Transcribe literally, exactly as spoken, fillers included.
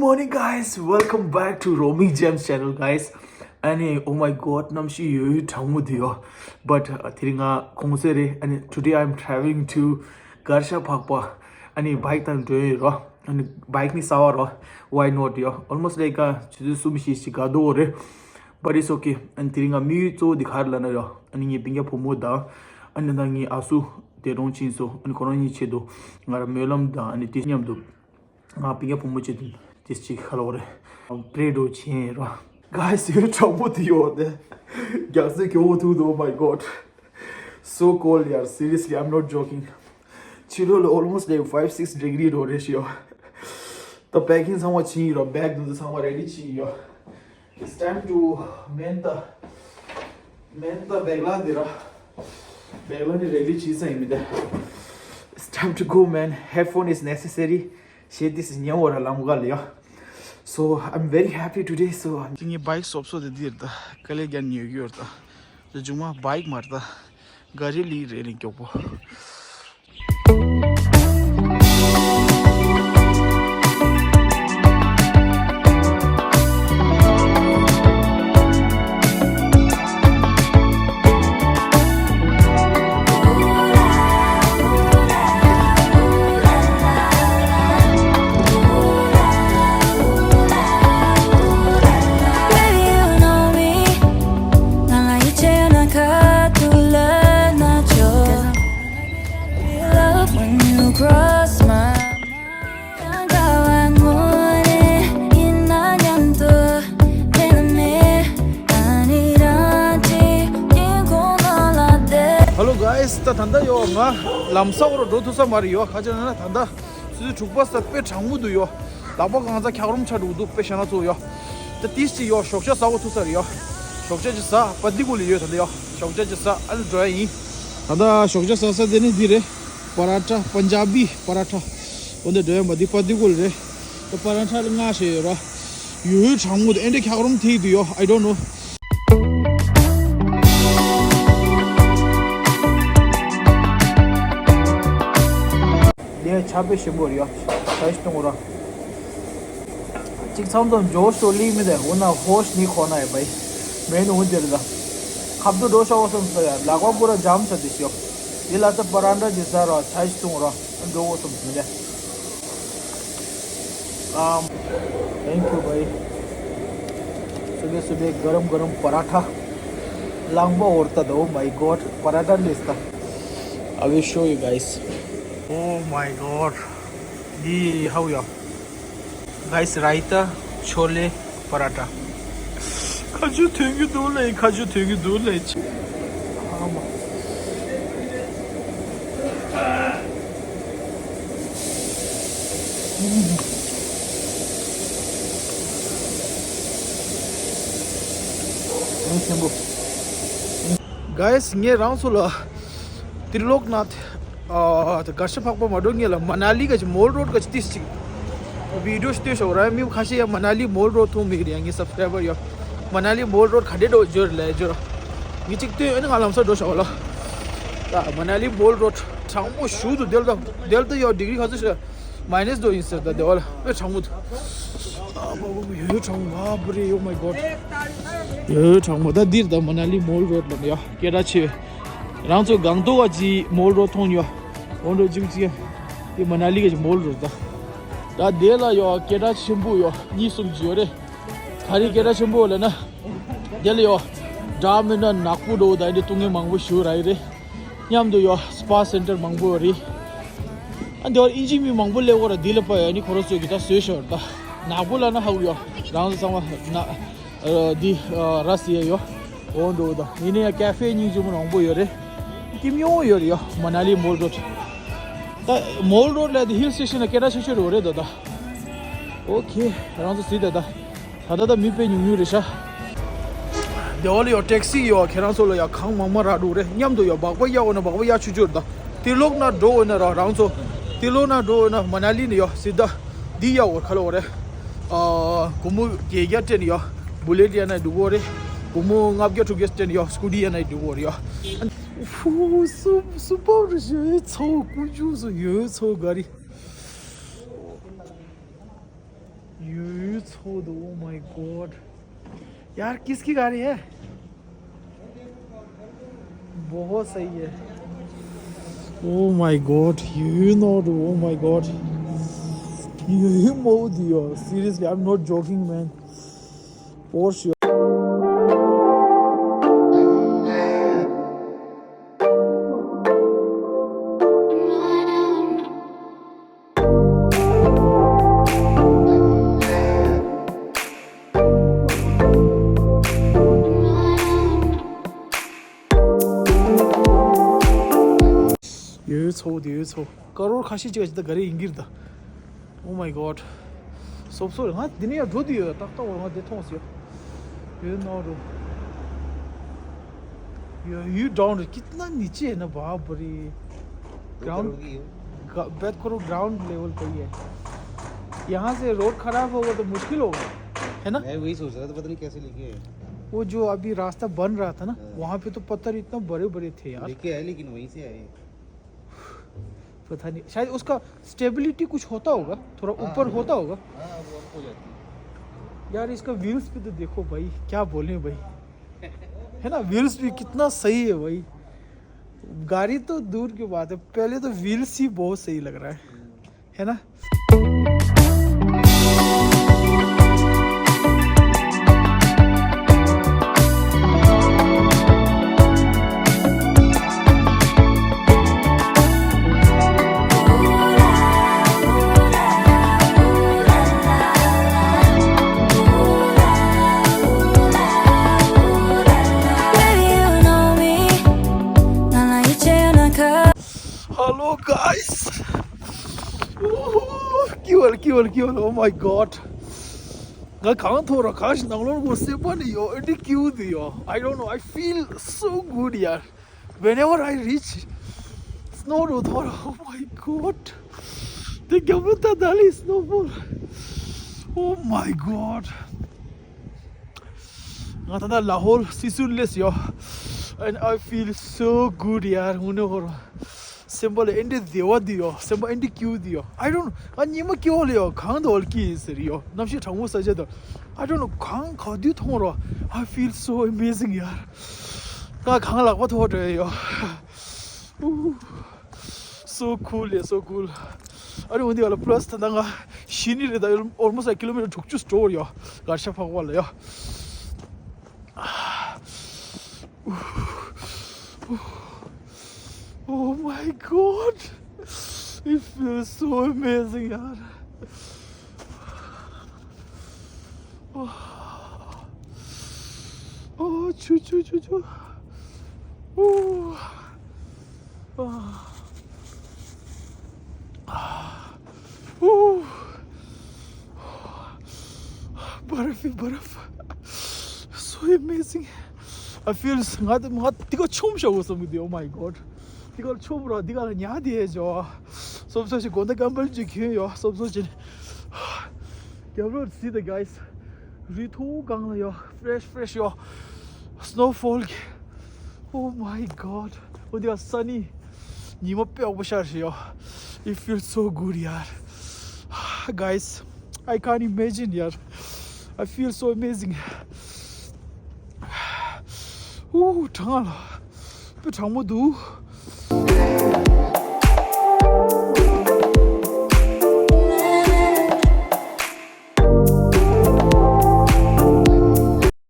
Morning guys, welcome back to Roaming Gems channel guys. ཨ་ནི། Oh my god, གནམ་གཤིས་ཡོད་གྲང་མོ་འདུག་ཡོ། But དེ་རིང་ང་གུང་སེང་རེད། ཨ་ནི། Today I'm traveling to གར་ཤ་ཕག་པ། ཨ་ནི་བྷའིཀ་དང་འགྲོ་ཡོད་རོ། ཨ་ནི་བྷའིཀ་ནི་གསར་པ་རོ། Why not ཡོ། Almost like ཆུ་ཚོད་གསུམ་བཞི་ཞིག་ག་འདུག་རེད། But it's okay. ཨ་ནི་དེ་རིང་ང་དམིགས་ཡུལ་གཙོ་བོ་དེ་ག་རེ་ལབ་ན་ཡོ། ཨ་ནི་ངའི་སྤུན་ཀྱག་བུ་མོ་དང་། ཨ་ནི་ད་ངའི་ཨ་སུ་འདས་གྲོངས་ཕྱིན་སོང་། ཨ་ནི་ཁོ་རང་གཉིས་ཆེད་དུ་ང་རང་སྨོན་ལམ་དང་། ཨ་ནི་དེ་མཉམ་དུ། ང་སྤུན་ཀྱག་བུ་མོ་ཆེད་དུ་དེ་ཅིག་ཁ་ལོ་རེད། པྲེ་འགྲོ་ཆེན་རོ། Guys, ཡོད་གྲང་མོ་དེ་ཡོད་དེ། རྒྱག་སེ་ཁྱོ་བོ་ཐུག་འདུག Oh my god, so cold ཡར། Seriously, I'm not joking. ཕྱི་ལོགས་ལ་almost like five six degree འགྲོ་རེད་ཤི་ཡོ། ད་པེ་ཀིང་ཚང་མ་ཕྱིན་ཡོད་རོ། བྷེག་དེ་ཚོ་ཚང་མ་རེ་ཌི་ཕྱིན་ཡོད། It's time to མེན་ད། མེན་ད་བྷེག་ལ་འདི་ར། བྷེག་ལ་ནི་རེ་ཌི་བྱས་ས་ཡིན་མི་འདི། It's time to go, man. Headphone is necessary. ཞེས་དེ་སི་ཉེ་བོ་ར་ལམ་ག་ལ་ཡོ། So I'm very happy today. So ངའི་བྷའིཀ་སོབ་སོ་དེ་འདིར་ད་ཀ་ལེ་རྒྱན་ཉོས་ཡོད་ད། དེ་ཅུང་མ་བྷའིཀ་མར་ད་ག་རི་ལི་རེ་ལི་མགྱོགས་པོ། Hello guys, ད་ད་ལྟ་ཡོ་ང་ལམ་སང་རུ་འགྲོ་ཐུབ་ས་མ་རེད་ཡོ། ཁ་ཅིག་ན་ད་ལྟ་ཆུ་ཚོད་དྲུག་པ་ས་དཔེ་གྲང་མོ་འདུག་ཡོ། ལག་པ་གང་ཚ་འཁྱག་རོམ་ཆགས་འགྲོ་འདུག་དཔེ་ཞེ་དྲག་ཚོ་ཡོ། ད་ཏིས་ཅི་ཡོ་ཞོགས་ཇ་ཟ་བོ་ཐུབ་ས་རེད་ཡོ། ཞོགས་ཇ་ཅི་ཟ་པ་འདི་གུ་ལ་ཡོད་ད་ལྟ་ཡོ། ཞོགས་ཇ་ཅི་ཟ་ཨ་ལ་འགྲོ་ཡ་ཡིན། ད་ལྟ་ཞོགས་ཇ་ཟ་ས་དེ་ནི་འདི་རེད། པ་ར་ཐ། པན་ཇ་བི་པ་ར་ཐ། འོ་འདི་འགྲོ་ཡ་མ་འདི་པ་འདི་གུ་ལ་རེད། ད་པ་ར་ཐ་ལ་ང་ཞེས་ཡོད་རོ། ཡོ་ཡོ་གྲང་མོ་འདུག་ཨེ་འདྲ་འཁྱག་རོམ་ཐིག་འདུག་ཡོ། I don't know. ལས་ཆ་པེ་ཞིམ་པོ་རེད་ཡ། ཆ་ཞིག་གཏོང་ར། གཅིག་མཚམས་མཚམས་འཇོ་ཤོ་ལི་མི་དེ་འོ་ན་ཧོ་ཤ་ནི་ཁོ་ན་ཡ་བའི། མེ་ནི་འོ་དེ་རེད་ད། ཁབ་ཏུ་འགྲོ་ཤོག་སོང་ས་ཡ་ལག་པ་པུ་ར་འཇམ་ས་དེ་ཤོག་དེ་ལ་ས་པ་ར་འདྲ་ཅི་ཟ་ར། ཆ་ཞིག་གཏོང་ར། འགྲོ་འོ་སོང་མི་དེ། ཨམ། Thank you भाई. सुबह सुबह गरम गरम पराठा। लंबा होता था। Oh my god, paratha लेता। I will show you guys. Oh my god. ये हाउ या। Guys, रायता, छोले, पराठा। ཁ་ཆུ་ཐོན་གྱི་འདུག་ལེ། ཁ་ཆུ་ཐོན་གྱི་འདུག་ལེ། ཨ་མ། Guys, ངས་རང་ཚོ་ལ་ཏི་ལོག་ནཱཐ། ཨ། ད་གར་ཤ་ཕག་པ་མ་འགྲོ་ངེས་ལ་མ་ན་ལི་ག་ཅི་མོལ་རོ་ཌ་ག་ཅི་ཏིས་ཅིག་བི་ཌིའོ་ཞིག་ལྟོས་ཤོག་ར། མི་ཁ་ཤས་ཡ་མ་ན་ལི་མོལ་རོ་ཌ་མཐོང་མེད་རེད་ཡ། ངའི་སབ་སི་ཀ་རའི་བར་ཡ། མ་ན་ལི་མོལ་རོ་ཌ་ག་འདྲས་འགྲོ་འཇོར་ལས་འཇོར། ངས་ཅིག་ལྟོས་ཨ་ནི་ང་ལམ་སང་འགྲོ་ཤོག་ལ། ད་མ་ན་ལི་མོལ་རོ་ཌ་གྲང་མོ་ཞུ་དུ་དེལ་ད་དེལ་ད་ཡ་ཌི་གི་རི་ག་ཚོད་ཤ། མའི་ནས་དོ་ཡིན་ཟེར་ད་དེ་བ་ལ་དཔེ་གྲང་མོ་འདུག་ཨ་པ་པ་པ། ཡོད་གྲང་མོ། ཨ་པ་རེ། Oh my god. ཡོད་གྲང་མོ། ད་འདིར་ད་མ་ན་ལི་མོལ་རོ་ཌ་ལ་ཡ་སྐད་གྲགས་ཆེ་བའི། རང་ཚོ་སྒང་ཏོག་ག་ཅི་མོལ་རོ་ཌ་མཐོང་ཡོད། འོ་འགྲོ་ཅིག་ཅིག་ཡ། དེ་མ་ན་ལི་ག་ཅི་མོལ་རོ་ཌ་ད། ད་དེ་ལ་ཡ་སྐད་གྲགས་ཆེན་པོ་ཡ་གཉིས་གསུམ་ཅིག་ཡོད་རེད། ག་རེ་སྐད་གྲགས་ཆེན་པོ་ལབ་ན། དེ་ལ་ཡ་འདྲ་མིན་ན་ནག་པོ་འགྲོ་ད་འདི་ཏུང་ངེ་མང་པོ་ཞུ་ར་ཡི་རེད། མཉམ་དུ་ཡོ་སྤ་སེན་ཊར་མང་པོ་རེད། ཨ་འདི་བར་ཨིན་ཇི་མི་མང་པོ་སླེབས་ཡོད་ར། འདི་ལ་པ་ཡ་ནི་ཁོ་ར་ཚོས་ཀྱི་ད་བཟོས་ཤོར་ད། ནག་པོ་ལ་ན་ཧ་གོ་ཡོ། རང་ཚོ་ཚང་མ་ན་འདི་ར་སི་ཡ་ཡོ། འོ་འགྲོ་ད། ཡིན་ན་ཡང་ཀ་ཧྥེ་སྙིང་རྗེ་མོ་མང་པོ་ཡོད་རེད། ཀིམ་ཡོང་ཡོད་རེད་ཡོ། མ་ན་ལི་མོལ་རོ་ཌ། ད་མོལ་རོ་ཌ་ལ་དེ་ཧིལ་སི་ཊེ་ཤན་ལ་སྐད་གྲགས་ཆེ་ཤོས་རེད་རེད་ད་ད། ཨོ་ཁེ། རང་ཚོ་གཟིགས་ད་ད། ད་ལྟ་ད་མི་དཔེ་ཉུང་ཉུང་རེད་ཤག་དེ་བ་ལ་ཡོ་ཊེག་སི་ཡོ། ཁྱེད་རང་ཚོ་ལ་ཡ་གང་མང་མང་རག་འགྲོ་རེད། མཉམ་དུ་ཡོ་སྦག་སྦག་གཡར་འོ་ན་སྦག་སྦག་གཡར་ཆུ་ཆུར་ད། ཏི་ལོག་ནང་འགྲོ་འོ་ན་ར་རང་ཚོ། ཏི་ལོག་ནང་འགྲོ་འོ་ན་མ་ན་ལི་ནས་ཡོ་སི་ད། འདི་གཡར་འོ་ག་ལ་འོ་རེད། ཨ། སྒོར་མོ་བརྒྱད་བརྒྱ་སྤྲད་ནས་ཡོ། བུ་ལེ་ཊི་གཡར་ན་འགྲིག་གོ་རེད། སྒོར་མོ་ལྔ་བརྒྱ་དྲུག་བརྒྱ་སྤྲད་ནས་ཡོ་སྐུ་ཊི་གཡར་ན་འགྲིག་གོ་རེད་ཡོ། ཧྥུ་སུ་སུ་པར་ཞེ་ཚོ་ཀུ་ཅུ་སུ་ཡོད་ཚོ་ག་རི། ཡོད་ छोड़ दो, oh my God। यार, किसकी गाड़ी है? बहुत सही है। Oh my God, you know, oh my God। You know, seriously, I'm not joking, man। Porsche। ཡོད་ཚོ་དེ་ཡོད་ཚོ། ཀ་རོར་ཁ་ཤས་ཅིག་ཅིག་ད་ག་རེ་ཡིན་གྱི་རེད་ད། Oh my God། སོབ་སོབ་རེད། ང་འདི་ནས་ཡར་འགྲོ་དུས་ཡོད། ཏག་ཏག་འོ་ང་འདི་མཐོང་སོང་། ཡོད་ནོ་རུ། ཡོད་ཡོད་ཌའོན་རེད། कितना नीचे है ना बाप रे। ग्राउंड। बेत करो ग्राउंड लेवल पे ही है। यहाँ से रोड खराब होगा तो मुश्किल होगा, है ना? मैं वही सोच रहा था, पता नहीं कैसे लेके आए। वो जो अभी रास्ता बन रहा था ना, हाँ। वहाँ पे तो पत्थर इतना बड़े बड़े थे यार। लेके आए, लेकिन वहीं से आए। पता नहीं, शायद उसका स्टेबिलिटी कुछ होता होगा, थोड़ा हाँ, ऊपर हाँ। होता होगा। हाँ, वो अप हो जाती है। यार, इसका व्हील्स भी तो देखो भाई, क्या बोले भाई, है ना? व्हील्स भी कितना सही है भाई। गाड़ी तो दूर की बात है, पहले तो व्हील्स ही बहुत सही लग रहा है, है ना? Hello guys. Kiwal, kiwal, kiwal. Oh my god. ང་གང་ཐོག་ར་གང་ཞིག་ནང་ལོགས་སེམས་པ་ནས་ཡོ་ཨེ་འདྲ་སྐྱིད་པོ་འདུག་ཡོ། I don't know, I feel so good ཡར། Whenever I reach snow road, oh my god. The Gamuta Dali snowfall. Oh my god. ང་ད་ལྟ་ལ་ཧོལ་སི་སུན་སླེབས་ཡོ། And I feel so good ཡར། དངོས་གནས་ཧོར། སེམས་པ་ལ་ཨེ་འདྲ་བདེ་བ་འདུག་ཡོ། སེམས་པ་ཨེ་འདྲ་སྐྱིད་པོ་འདུག་ཡོ། I don't know. ང་ཉི་མ་སྐྱིད་པོ་ལ་ཡོ། གང་དུ་ཨོལ་སྐྱིད་ཡིན་ཟེར་ཡོ། གནམ་གཤིས་གྲང་མོ་ས་ཆ་དུ། I don't know. གང་ག་དུས་མཐོང་རོགས། I feel so amazing ཡར། ང་གང་ལག་པ་ཐོག་འགྲོ་ཡོ། So cool ཡ། So cool. ཨ་རི་འོན་ཏེ་ག་ལ་plus ད་ང་ཤི་ནི་རེད་ད། Almost like kilometer དྲུག་ཅུ་འགྲོ་ཡོ། གར་ཤ་ཕག་པ་ལ་ཡོ། Oh my god. It feels so amazing ཡར། Oh, oh, ཆུ་ཆུ་ཆུ་ཆུ། Oh, oh, oh. बर्फ ही बर्फ। So amazing. I feel ང་ང་དེ་ག་ཆོམ་ཤ་བོ་བསམ་གི་འདུག Oh my god. དེ་ག་ཆོམ་ར་དེ་ག་ཉ་དེ་ཇོ། སོབ་སོ་ཞིག་གོ་ད་ཀམ་པལ་ཅིག་གྱོན་ཡོ། སོབ་སོ་ཅིག་རྒྱབ་རོལ་see the guys. རི་མཐོ་སྒང་ལ་ཡོ། Fresh fresh ཡོ། Snowfall གི། Oh my god. འོ་དེ་ག་ས་ནི་ཉི་མ་དཔེ་ཡག་པོ་ཤར་ཤི་ཡོ། It feels so good ཡར། Guys, I can't imagine ཡར། I feel so amazing. ཨུ་གྲང་ལ། དཔེ་གྲང་མོ་འདུག